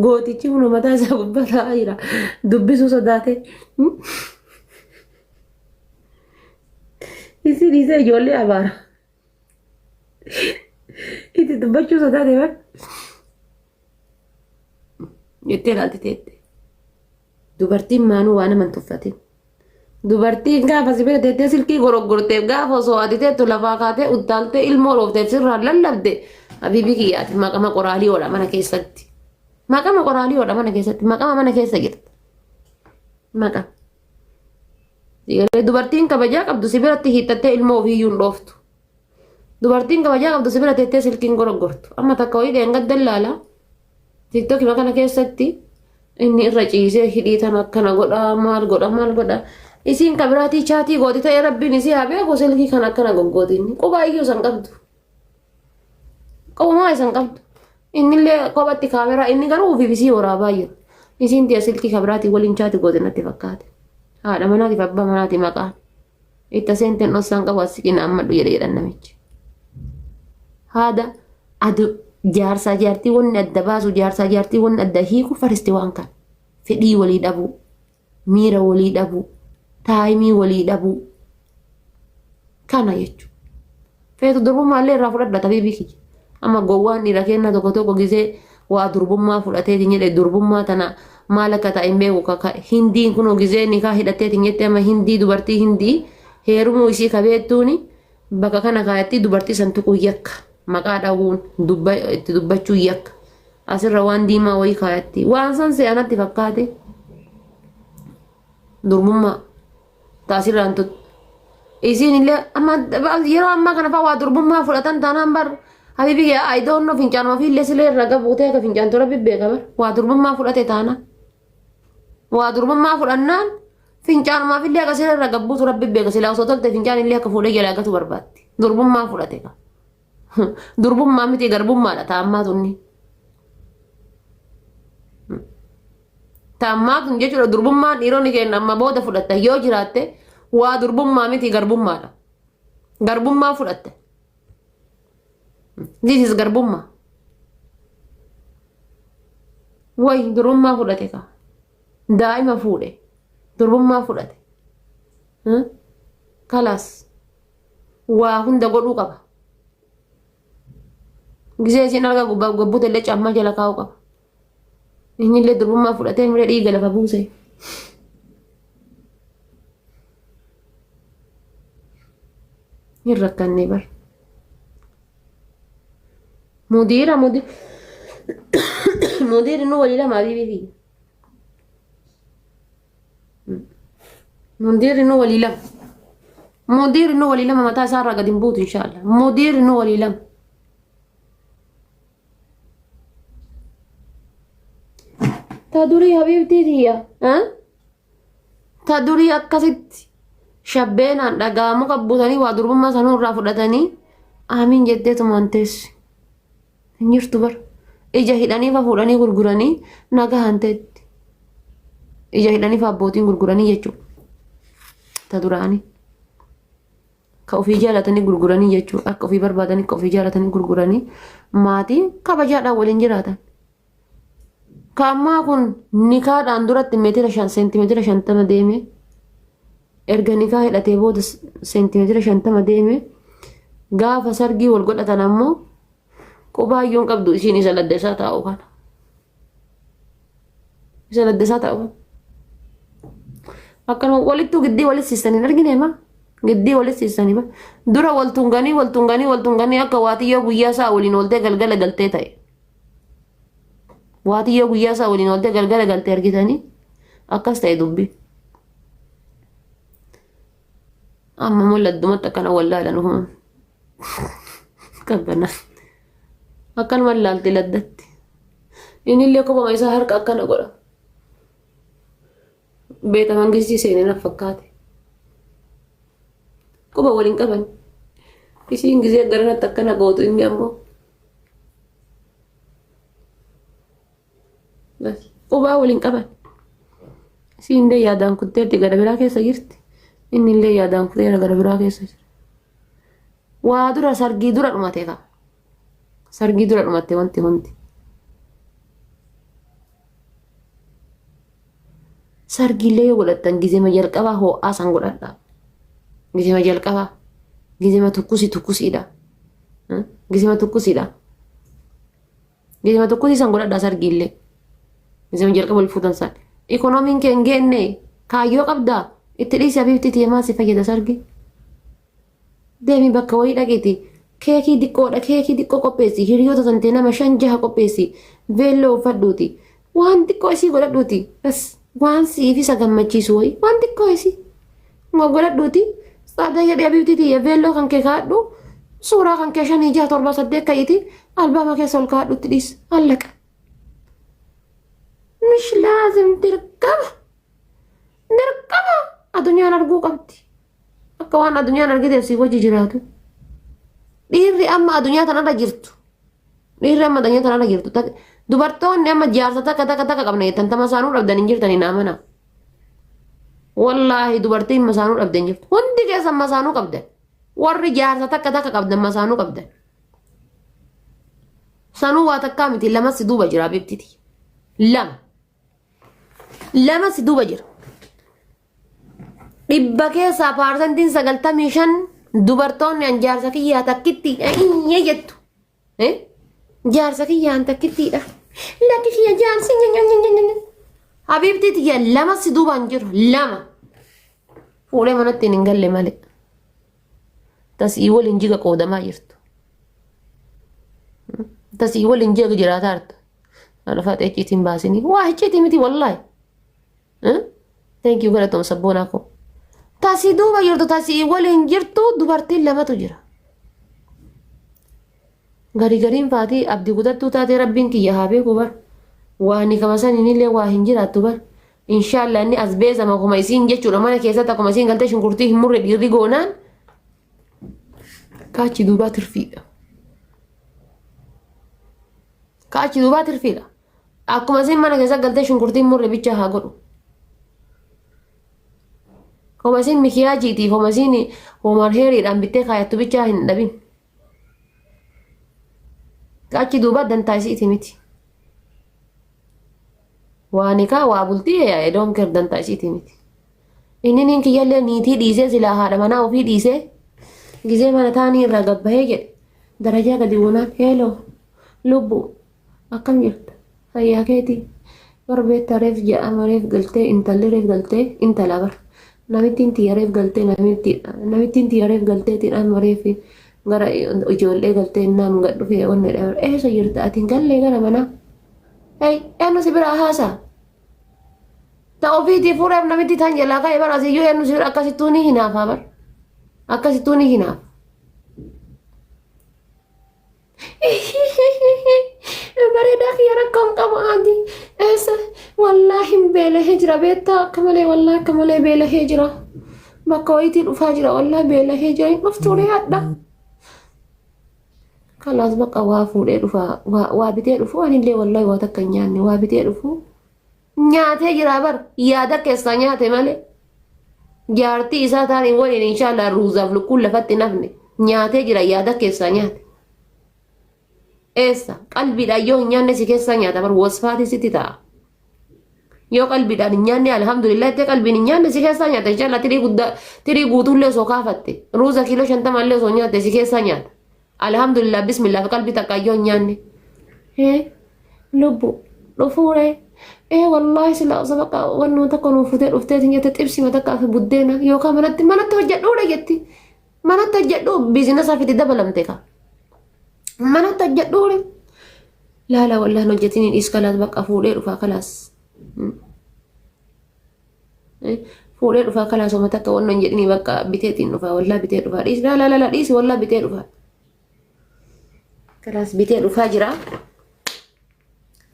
Gootichi kun mataa isaa gubbaa taa'aa jira. Dubbisuu sodaate. Isii dhiisee ijoollee abaara. Itti dubbachuu sodaate bar. Jettee ilaalti teette. Dubartiin maanuu waa nama hin tuffatin. Dubartiin gaafa si bira teettee silkii goroggorteef gaafa osoo ati teettu lafaa kaatee uttaaltee ilmoo dhoofteef sirraa lallabde habiibii kiyyaati maqama qoraalii oodha mana keessatti. Maqama qoraalii oodha mana keessatti maqama mana keessa jirta. Maqa. Dubartiin kabajaa qabdu si biratti hiixattee ilmoo ofiiyyuu hin dhooftu. Dubartiin kabajaa qabdu si bira teettee silkiin goroggortu. Amma takka wayii dheengadda ilaala. Tiktokima kana keessatti inni irra ciisee hidhii tana akkana godha maal godha maal godha. Isiin ka biraatii chaatii gooti ta'ee rabbiin isii haa beeku silkii kana akkana goggooti inni. Qubaa iyyuu isan qabdu. Qubumaa isan qabdu. Innillee kophatti kaameraa inni garuu ofiif isii waraabaa jira. Isiin tiya silkii ka biraatii waliin chaati gooti natti fakkaate. Haadha manaatiif abbaa manaati maqaan. Itta seenteen dhossaan qabu as siqina ammadhu jedhe jedhan namichi. Haada adu jaarsaa jaartii wanni adda baasu jaarsaa jaartii wanni adda hiiku faristi waan kana. Fedhii walii dhabuu, miira walii dhabuu, taayimii walii dhabuu. Kana jechuudha. Feetu durbummaa illee irraa fudhadha tabiibii kiyya. Amma gowwaan dhiira kennaa tokko tokko gisee waa durbummaa fudhateetiin jedhe durbummaa tana maal akka ta'e hin beeku kaka hindiin kunoo gisee nikaa hidhatteetiin jette amma hindii dubartii hindii heerumuu isii kabeettuuni bakka kana kaayatti dubartii san tuquu yakka maqaa dhahuun dubba itti dubbachuu yakka asirra waan diimaa wayii kaayatti waan san se'anatti fakkaate durbummaa taasirraan tut isiin illee amma yeroo ammaa kana fa'aa waa durbummaa fudhatan taanaan bar habibi I don't know fincaanuma fi illee silee irra gabuutee akka fincaan tura bibbeeka bar waa durbummaa fudhate taana waa durbummaa fudhannaan fincaanumaaf illee akka silee irra gabbuutu rabbi beeka silaa osoo tolte fincaan illee akka fuudhee jalaa gatu barbaaddi durbummaa fudhate ka durbummaa miti garbummaadha taammaa tunni. Taammaa tun jechuudha durbummaan dhiironni keenya amma booda fudhatta yoo jiraatte waa durbummaa miti garbummaadha. Garbummaa fudhatte. This is garbummaa. Way durbummaa fudhate ka. Daa'ima fuudhe. Durbummaa fudhate. Kalaas. Waa hunda godhuu qaba. Gisee isiin arga gubbaa gabbute illee caammaa jala kaa'uu qaba. Inni illee durbummaa fudhatee muree dhiiga lafa buuse. Hin rakkanne bar. Mudiira mudiira mudiirri nu walii lama habiibii kiyya. Mudiirri nu walii lama. Mudiirri nu walii lama mataa isaa irraa gadi hin buutu inshaallah. Mudiirri nu walii lama. Ta durii habiibtii tiyya. Ta durii akkasitti shabbeenaan dhagaa muka buusanii waa durbummaa sanuu irraa fudhatanii aamiin jetteetumaan teessi. Hin jirtu bar. Ija hidhanii fa fuudhanii gurguranii nagahaan teetti. Ija hidhanii fa abbootiin gurguranii jechuudha. Ta duraanii. Ka ofii jaalatanii gurguranii jechuudha. Akka ofii barbaadanii ka ofii jaalatanii gurguranii maatiin kabajaadhaan waliin jiraatan. Ka ammaa kun nikaadhaan duratti meetira shan seentimeetira 50 deeme erga nikaa hidhatee booda seentimeetira 50 deeme gaafa sargii wal godhatan ammoo qubaayyuu hin qabdu isiin isa ladda isaa taa'u kana. Isa ladda isaa taa'u kana. Akkanuma walittuu giddii walitti siistanii hin argine maa? Giddii walitti siistanii maa? Dura wal tunganii wal tunganii wal tunganii akka waatiyyoo guyyaa isaa waliin ooltee galgala galtee ta'e. Waatiyyoo guyyaa isaa waliin ooltee galgala galtee argitanii akkas ta'e dubbi. Amma immoo laddumatti akkana wallaalan ufuma. Qabbana. Akkanuma laalti laddatti. Inni illee kophama isaa harka akkana godha. Beeta mangistii seenee na fakkaate. Quba waliin qaban. Isiin gizee garanatti akkana gootu inni ammoo. Qubaa waliin qaban. Isiin illee yaadaan kutteetti gara biraa keessa jirti. Inni illee yaadaan kuteera gara biraa keessa jira. Waa dura sargii dura dhumate kaa. Sargii dura dhumatte wanti hundi. Sargiillee yoo godhattan gizema jalqabaa hoo'aa san godhadhaa. Gizema jalqabaa. Gizema tukkusi tukkusiidha. Gizema tukkusiidha. Gizema tukkusii san godhadhaa sargiillee. Gizema jalqaba wal fuutan san. Ikoonomiin kee hin geenne kaayyoo qabdaa itti dhiisi habiibtii tiyya maal si fayyada sargi. Deemi bakka wayii dhaqiiti keekii diqqoodha keekii diqqoo qopheessi hiriyoota tantee nama shan jaha qopheessi veelloo uffadhuuti waan xiqqoo isii godhadhuuti bas waan siif isa gammachiisu wayii waan xiqqoo isii godhadhuuti saada jedhee habiibtii tiyya veelloo kan kee kaadhu suuraa kan kee shanii jaha torba saddeet ka'iiti albaama keessa ol kaadhutti dhiis allaqa. Mish laazim dirqama dirqama addunyaan arguu qabdi. Akka waan addunyaan argiteef si wajji jiraatu. Dhiirri amma addunyaa tanarra jirtu. Dhiirri amma addunyaa tanarra jirtu. Dubartoonni amma jaarsa takka takka takka qabna jettan tama saanuu dhabdan hin jirtanii naa mana. Wallaahi dubartiin masaanuu dhabdan hin jirtu. Hundi keessan masaanuu qabdan. Warri jaarsa takka takka qabdan masaanuu qabdan. Sanuu waa takkaa miti lama si duuba jira bibtiti. Lama. Lama si duuba jira. Dhibba keessaa paarsantiin 95 dubartoonni an jaarsa kiyyaa takkitti iyyee jettu. Jaarsa kiyyaan takkittiidha. Lakki kiyya jaarsi nyanyanyanyanya. Habiibtii tiyya lama si duubaan jiru lama. Fuudhee manatti hin galle malee. Tasii waliin jiga qoodamaa jirtu. Tasii waliin jiga jiraataa jirtu. Lafa icciitiin baasinii. Waa icciitii miti wallaahi. Thank you galatoom sabboonaa koo. Tasii duuba jirtu tasii waliin jirtu dubartiin lamatu jira. Gari gariin faatii abdii kutattuu taatee rabbiin kiyya haa beeku bar. Waa ni kama saniin illee waa hin jiraattu bar. Inshaallah inni as beesama akkuma isiin jechuudha mana keessatti akkuma isiin galtee shunkurtii hin murre dhiirri goonaan kaachi duubaa tirfiidha. Kaachi duubaa tirfiidha. Akkuma isin mana keessa galtee shunkurtii hin murre bicha haa godhu. Homa isin mikiyaajiitiif homa isin hoomar heeriidhaan bittee kaayattu bichaa hin dhabin. Achi duuba dantaa isiiti miti. Waa nikaa waa bultii I don't care dantaa isiiti miti. Inni niin kiyyallee niitii dhiisee silaa haadha manaa ofii dhiisee gizee mana taanii irraa gabbahee jedhe darajaa gadi buunaan heeloo lubbu Akkam jirta? Fayyaa keetii? Bar beektaa reef jedhama reef galtee intalli reef galtee intala bar. Namittiin tiyya reef galtee namittiin tiyya reef galteetiin amma reef gara ijoollee galtee naam gad dhufee onnee dha. Eessa jirta ati hin gallee gara manaa? Hey, eenyu si biraa haasaa? Ta ofiitii fuudhaaf namitti tan jalaa ka'e bar asiyyuu eenyu si bira akkasittuu ni hinaafaa bar. Akkasittuu ni hinaafa. Bareedaa kiyya rakkoon qabu ati eessa wallaahi beelahee jira beektaa akka malee wallaahi akka malee beelahee jira bakka wayiitii dhufaa jira wallaahi beelahee jira hin dhuftuu hadha. Kalaas bakka waa fuudhee dhufa waa bitee dhufu anillee wallaahi waa takka hin nyaanne waa bitee dhufu nyaatee jira bar yaada keessaa nyaate malee. Jaartii isaa taaniin waliin inshaallah ruuzaaf lukkuun lafatti hin hafne nyaatee jira yaada keessaa nyaate. Eessa qalbiidhaan yoo hin nyaanne si keessaa nyaata bar wasfaatii sitti ta'a. Yoo qalbiidhaan hin nyaanne alhamdulillah jettee qalbiin hin nyaanne si keessaa nyaata inshaallah tirii guddaa tirii guutuullee osoo kaafatte ruuza kiiloo 50 illee osoo nyaatte si keessaa nyaata. Alhamdulillah bismillah fi qalbii takka yoo hin nyaanne. Hee lubbu dhufuure ee wallaahi sila osoo bakka wannuma tokko nuuf futee dhufteetiin jette xibsima takka fi buddeena yookaan manatti manatti hojjedhuudha jetti. Manatti hojjedhu biizinasa fiti dabalamte ka. Manatti hojjedhuure. Laala wallaahi hojjetiin dhiis kalaas bakka fuudhee dhufaa kalaas. Fuudhee dhufaa kalaas oma takka wannan jedhini bakka biteetiin dhufaa wallaa bitee dhufaa dhiis laa laa laa dhiisi wallaa bitee dhufaa. Kalaas bitee dhufaa jira.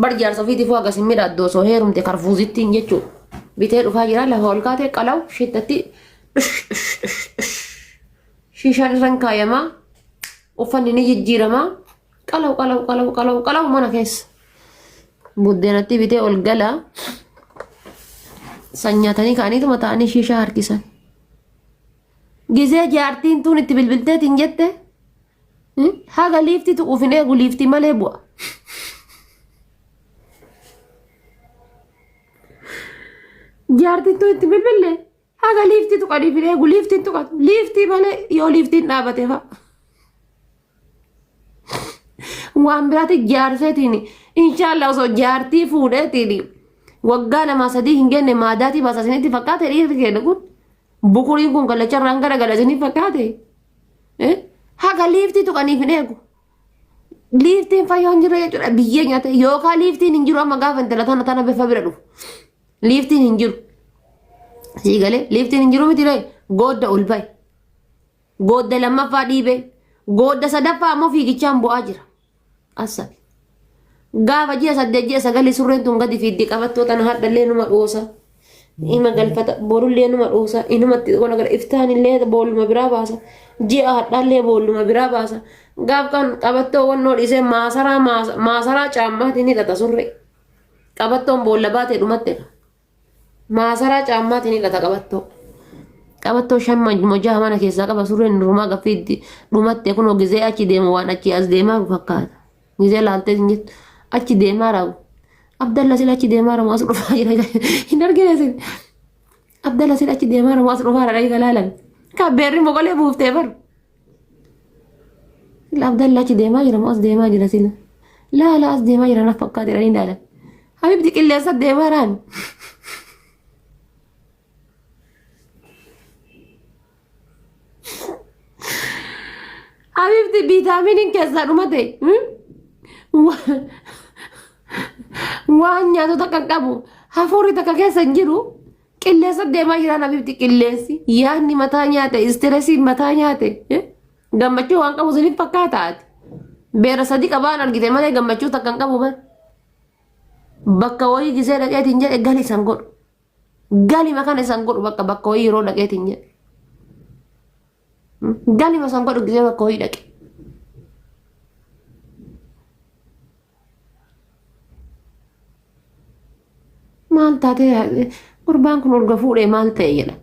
Bar jaarsa ofiitiif waa gasin midhaaddu osoo heerumte karfuuzittiin jechuu bitee dhufaa jira lafa ol kaatee qalaw shittatti shiishaan irran kaayamaa uffanni ni jijjiiramaa qalaw qalaw qalaw qalaw qalaw mana keessa. Buddeenatti bitee ol gala. San nyaatanii ka'aniituma ta'anii shiishaa harkisan. Gizee jaartiin tun itti bilbilteetiin jette haga liiftii tuquuf hin eegu liiftii malee bu'a. Jaartiin tun itti bilbille haga liiftii tuqanii fi eegu liiftiin tuqatu liiftii malee yoo liiftiin dhaabate fa'a. Waan biraati jaarseetiin inshaallah osoo jaartii fuudheetiin waggaa lamaa sadii hin genne maadaatii baasa isinitti fakkaate dhiirri keenya kun bukuriin kun kallacharraan garagala isinitti fakkaate. Haga liiftii tuqaniif hin eegu. Liiftiin fayyoo hin jirre jechuudha biyyee nyaate yookaan liiftiin hin jiru amma gaafa intala tana tana bifa bira dhufu. Liiftiin hin jiru. Sii galee liiftiin hin jiru miti ree goodda ol bahe. Goodda lammaffaa dhiibee goodda sadaffaa ammoo fiigichaan bu'aa jira. Assabi. Gaafa ji'a saddeet ji'a sagalii surreen tun gadi fiiddi qabattoo tana hadhallee numa dhoosa. Ima galfata borullee numa dhoosa inumatti qola gara iftaanillee boolluma biraa baasa. Ji'a hadhaallee boolluma biraa baasa. Gaaf kan qabattoo wannoo dhiisee maasaraa maasaraa caammaatiin hidhata surree. Qabattoon boolla baatee dhumatte. Maasaraa caammaatiin hidhata qabattoo. Qabattoo shan mojaa mana keessaa qaba surreen durumaa gaffiitti dhumatte kunoo gizee achi deemu waan achi as deemaa fakkaata. Gizee laaltee hin jettu achi deemaa raagu. Abdalla sila achi deemaa ramu as dhufaa jira. Hin argine isin. Abdalla sila achi deemaa ramu as dhufaa jira dhaqee laalan. Kabbeerri mogolee buuftee bar. Sila Abdalla achi deemaa jira moo as deemaa jira sila. Laala as deemaa jira na fakkaate jedhanii ilaalan. Habibti qilleensa deemaa raan. Habibti viitaaminiin keessaa dhumate. Waan nyaatu takka hin qabu. Hafuurri takka keessa hin jiru. Qilleensa deemaa jiraan habibti qilleensi yaadni mataa nyaate istiresiin mataa nyaate gammachuu waan qabu siniif fakkaata ati. Beera sadi qabaan argite malee gammachuu takka hin qabu bar. Bakka wayii gisee dhaqeetiin jedhe gali isan godhu. Gali makana isan godhu bakka bakka wayii yeroo dhaqeetiin jedhe. Galima san godhu gisee bakka wayii dhaqe. Maal taatee gurbaan kun urga fuudhee maal ta'e jedha.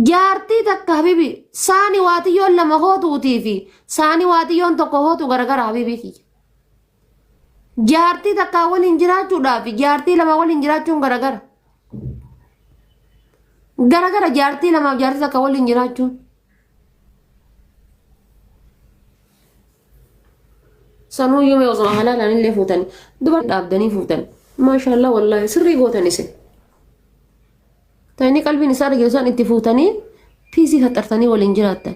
Jaartii takka habibi saani waatiyyoon lama hootuutii fi saani waatiyyoon tokko hootu garagara habibii kiyya. Jaartii takkaa waliin jiraachuudhaa fi jaartii lama waliin jiraachuun garagara. Garagara jaartii lamaaf jaartii takka waliin jiraachuun. Sanuu yoo osoo halaalaan illee fuutanii dubar dhaabdanii fuutan. Maashaallah wallaahi sirrii gootan isin. Ta'anii qalbiin isaa dhageessan itti fuutanii piisii faxartanii waliin jiraattan.